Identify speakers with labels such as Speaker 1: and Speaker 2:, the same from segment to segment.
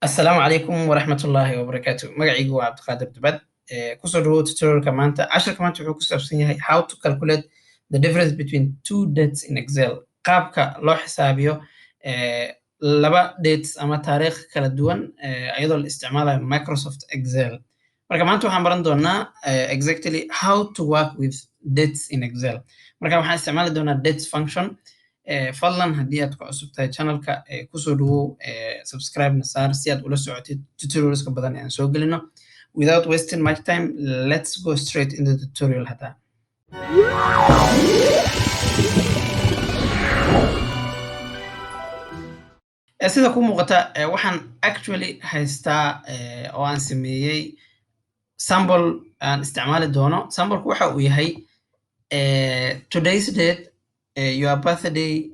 Speaker 1: Asalaamu calaykum waraxmatullaahi wabarakaatu. Magacaygu waa Cabdiqaadir Dubad. Kusoo dhawow tutorialka maanta. Casharka maanta wuxuu ku saabsan yahay how to calculate the difference between two dates in Excel, qaabka loo xisaabiyo laba dates ama taariikh kala duwan iyadoo la isticmaalayo Microsoft Excel. Marka maanta waxaan baran doonaa exactly how to work with dates in Excel. Marka waxaan isticmaali doonaa dates function. Fadlan haddii aad ku cusub tahay channelka, kusoo dhawow, subscribe na saar si aad ula socotid tutorialska badan ee aan soo gelino. Without wasting much time, let's go straight into the tutorial. Hadda sida ku muuqata, waxaan actually haystaa oo aan sameeyey sample aan isticmaali doono. Sampleku waxa uu yahay today's date, your birthday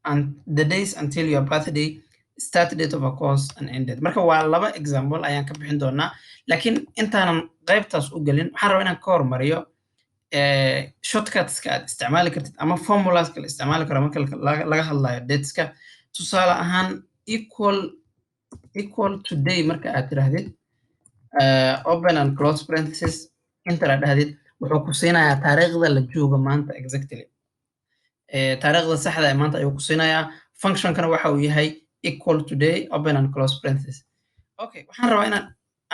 Speaker 1: and the days until your birthday, start date of a course and end date. Marka waa laba example ayaan ka bixin doonaa, laakiin intaanan qaybtaas u gelin, waxaan rabaa inaan ka hormariyo shortcutska aad isticmaali kartid ama formulaska la isticmaali karo marka laga hadlayo dateska. Tusaale ahaan, equal today marka aad tiraahdid, open and close parenthesis, enter aad dhahdid, wuxuu ku siinayaa taariikhda la joogo maanta exactly. Taariikhda saxda ee maanta ayuu ku siinayaa. Functionkana waxa uu yahay equal today, open and close parenthesis. Okay, waxaan rabaa inaan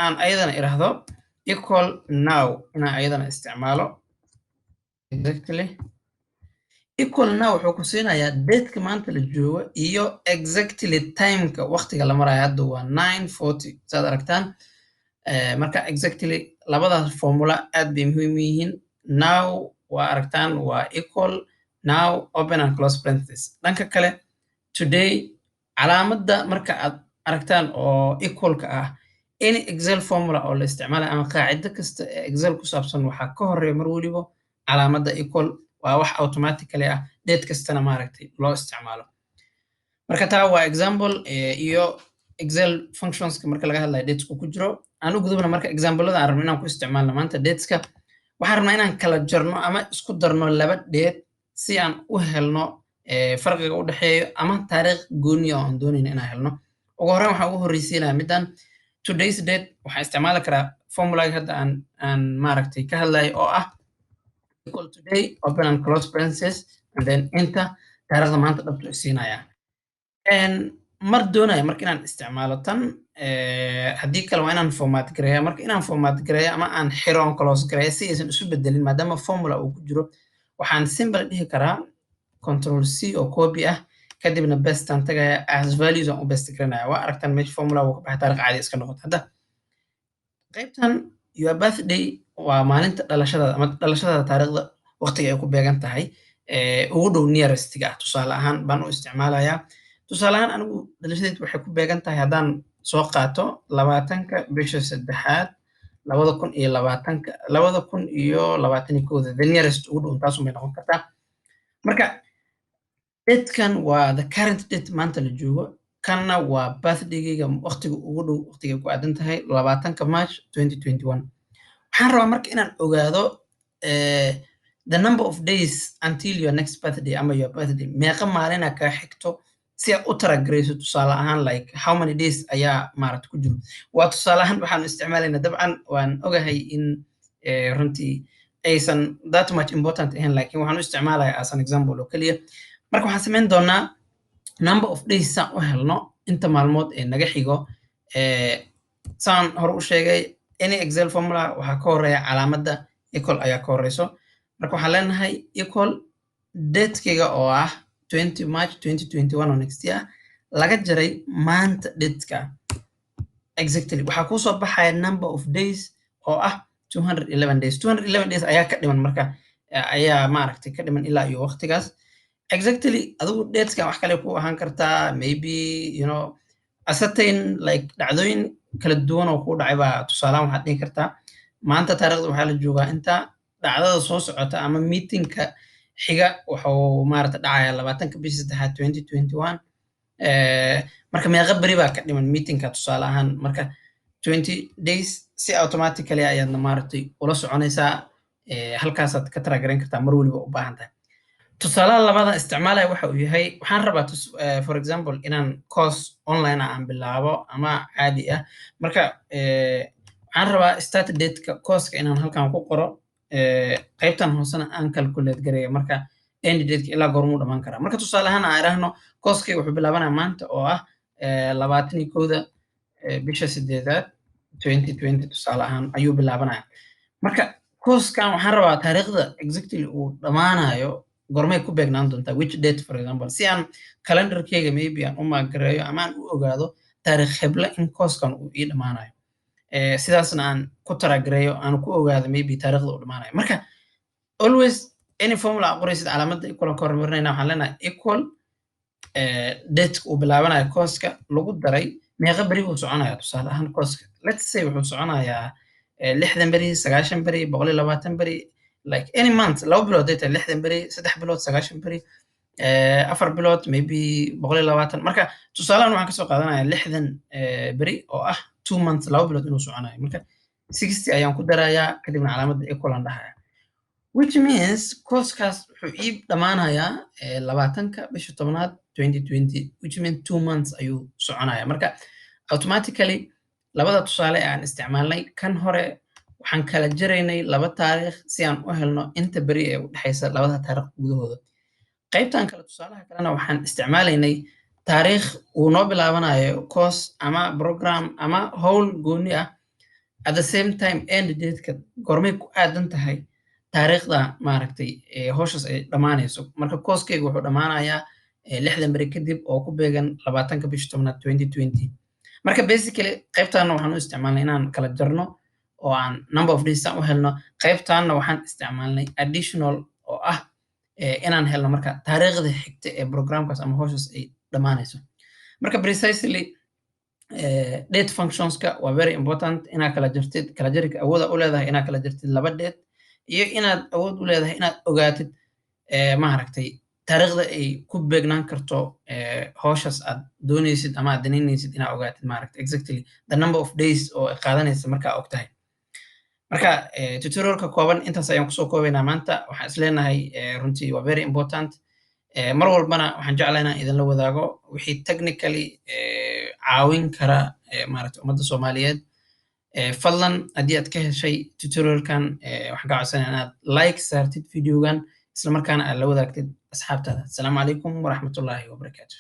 Speaker 1: aan ayadana iraahdo equal now, inaan ayadana isticmaalo exactly. Equal now wuxuu ku siinayaa dateka maanta la joogo iyo exactly timeka, waqtiga la marayo. Hadda waa 9:40, saad aragtaan. Marka exactly labadaas formula aad bay muhiim u yihiin. Now waa aragtaan, waa equal now, open and close parenthesis. Dhanka kale, today, calaamadda marka aad aragtaan oo equalka ah, any Excel formula oo la isticmaalayo ama qaacido kasta ee Excel ku saabsan, waxaa ka horeeya mar weliba calaamadda equal. Waa wax automatically ah, date kastana maaragtay loo isticmaalo. Marka taa waa example iyo Excel functionska marka laga hadlayo dateska ku jiro. Aan u gudubna marka examplada aan rabno inaan ku isticmaalno maanta dateska. Waxaan rabnaa inaan kala jarno ama isku darno laba date si aan u helno farqiga u dhexeeyo ama taariikh gooni oo aan doonayno inaan helno. Ugu horreyn waxaan ugu horreysiinaya middan today's date. Waxaan isticmaali karaa formulaga hadda aan maaragtay ka hadlayo oo ah equal today, open and close parenthesis, and then enter. Taariikhda maanta dhabtu isiinaya. Mar doonaya marka inaan isticmaalo tan, haddii kale waa inaan format gareeya. Marka inaan format gareeyo ama aan xiro on close gareeya si aysan isu bedelin, maadaama formula uu ku jiro, waxaan simple dhihi karaa Control C oo copy ah, kadibna paste aan tagaya, as values aan u paste garanaya. Waa aragtaan, meesha formula uu ka baxay, taariikh caadi iska noqoto. Hadda qaybtan your birthday waa maalinta dhalashadaada ama dhalashadaada taariikhda waqtiga ay ku beegan tahay ugu dhow, nearestiga ah, tusaale ahaan baan u isticmaalayaa. Tusaale ahaan, anigu dhalashadeed waxay ku beegan tahay, haddaan soo qaato, 20-ka bisha saddexaad 2020-ka, 2021-da, the nearest ugu dhow taasun bay noqon kartaa. Marka datekan waa the current date maanta la joogo, kanna waa birthdaygayga waqtiga ugu dhow, waqtiga ku aadan tahay 20-ka March 2021. Waxaan rabaa marka inaan ogaado the number of days until your next birthday ama your birthday, meeqa maalina kaa xigto, si aad u track garayso. Tusaale ahaan, like how many days ayaa maaragta ku jiro. Waa tusaale ahaan waxaanu isticmaalaynaa. Dabcan waan ogahay in runtii aysan that much important ahayn, laakiin waxaan u isticmaalayaa as an example oo keliya. Marka waxaan samayn doonaa number of days saan u helno inta maalmood ee naga xigo. Saan hore u sheegay, any Excel formula waxaa ka horeeya calaamadda equal ayaa ka horeyso. Marka waxaan leenahay equal datekeyga oo ah 20 March 2021 oo next year, laga jaray maanta dateka. Exactly waxaa kuusoo baxaya number of days oo ah 211 days. 211 days ayaa ka dhiman, marka ayaa maaragtay ka dhiman ilaa iyo waqtigaas exactly. Adigu dateskan wax kale ku ahaan kartaa, maybe a certain like dhacdooyin kala duwan oo ku dhacay baa. Tusaalahan waxaad dhihi kartaa maanta taariikhda waxaa la joogaa inta dhacdada soo socota ama meetingka xiga wuxuu maaragta dhacaya 20-ka bisha saddexaad 2021. Marka meeqa beri baa ka dhiman meetingka, tusaale ahaan? Marka 20 days si automatically ayaadna maaragtay ula soconaysaa. Halkaasaad ka track garayn kartaa mar weliba u baahan tahay. Tusaalaha labaada isticmaalaya waxa uu yahay, waxaan rabaa for example inaan course online ah aan bilaabo ama caadi ah. Marka waxaan rabaa start date-ka course-ka inaan halkan ku qoro, qaybtan hoosena aan calculate gareeyo marka end date-ka, ilaa goormuu dhamaan karaa. Marka tusaale ahaan aan idhaahno course-kayga wuxuu bilaabanaya maanta oo ah 21-da bisha sideedaad 2020, tusaale ahaan ayuu bilaabanaya. Marka course-kan waxaan rabaa taariikhda exactly uu dhamaanayo gormay ku beegnaan doontaa, which date, for example, si aan calendarkeyga maybe aan u maagareeyo ama aan u ogaado taariikh heble in course-kan uu ii dhamaanayo, sidaasna aan ku track gareeyo, aan ku ogaado maybe taariikhda uu dhamaanayo. Marka always any formula aa qoraysid, calaamadda equal aan ka hormarinayna. Waxaan leenahay equal date uu bilaabanayo course-ka lagu daray meeqa beri uu soconaya. Tusaale ahaan course-ka, let's say, wuxuu soconayaa 60 beri, 90 beri, 120 beri, like any month, 2 bilood day tahay, 60 beri, 3 bilood, 90 beri, 4 bilood, maybe 120. Marka tusaalahan waxaan kasoo qaadanaya 60 beri oo ah 2 months, 2 bilood inuu soconayo. Marka 60 ayaan ku darayaa, kadibna calaamadda equal aan dhahaya, which means course-kaas wuxuu ii dhamaanayaa 20-ka bisha 10-aad 2020, which means 2 months ayuu soconaya. Marka automatically labada tusaale ee aan isticmaalnay, kan hore waxaan kala jaraynay laba taariikh si aan u helno inta beri ee u dhexaysa labada taariikh gudahooda. Qaybtan kale, tusaalaha kalena, waxaan isticmaalaynay taariikh uu noo bilaabanayo course ama program ama howl gooni ah, at the same time end date-ka goormay ku aadan tahay taariikhda maaragtay howshaas ay dhammaanayso. Marka course-kayga wuxuu dhammaanayaa 60 beri kadib oo ku beegan 20-ka bisha 10-aad 2020. Marka basically qaybtaana waxaan u isticmaalnay inaan kala jarno oo aan number of days aan u helno. Qaybtaanna waxaan isticmaalnay additional oo ah inaan helno marka taariikhda xigta ee programkaas ama howshaas ay dhammaanayso. Marka precisely date functionska waa very important inaad kala jartid, kala jarika awooda u leedahay inaad kala jartid laba date iyo inaad awood u leedahay inaad ogaatid maaragtay taariikhda ay ku beegnaan karto howshaas aad doonaysid ama aad danaynaysid inaad ogaatid, maaragtay, exactly the number of days oo ay qaadanaysa markaa og tahay. Marka tutorialka kooban intaas ayaan kusoo koobaynaa maanta. Waxaan isleenahay runtii waa very important. Mar walbana waxaan jeclahay inaan idinla wadaago wixii technically caawin kara maaragtay ummadda Soomaaliyeed. Fadlan haddii aad ka heshay tutorialkan, waxaan ka codsanaya inaad like saartid videogan, isla markaana aad la wadaagtid asxaabtaada. Asalaamu calaykum waraxmatullaahi wabarakaatu.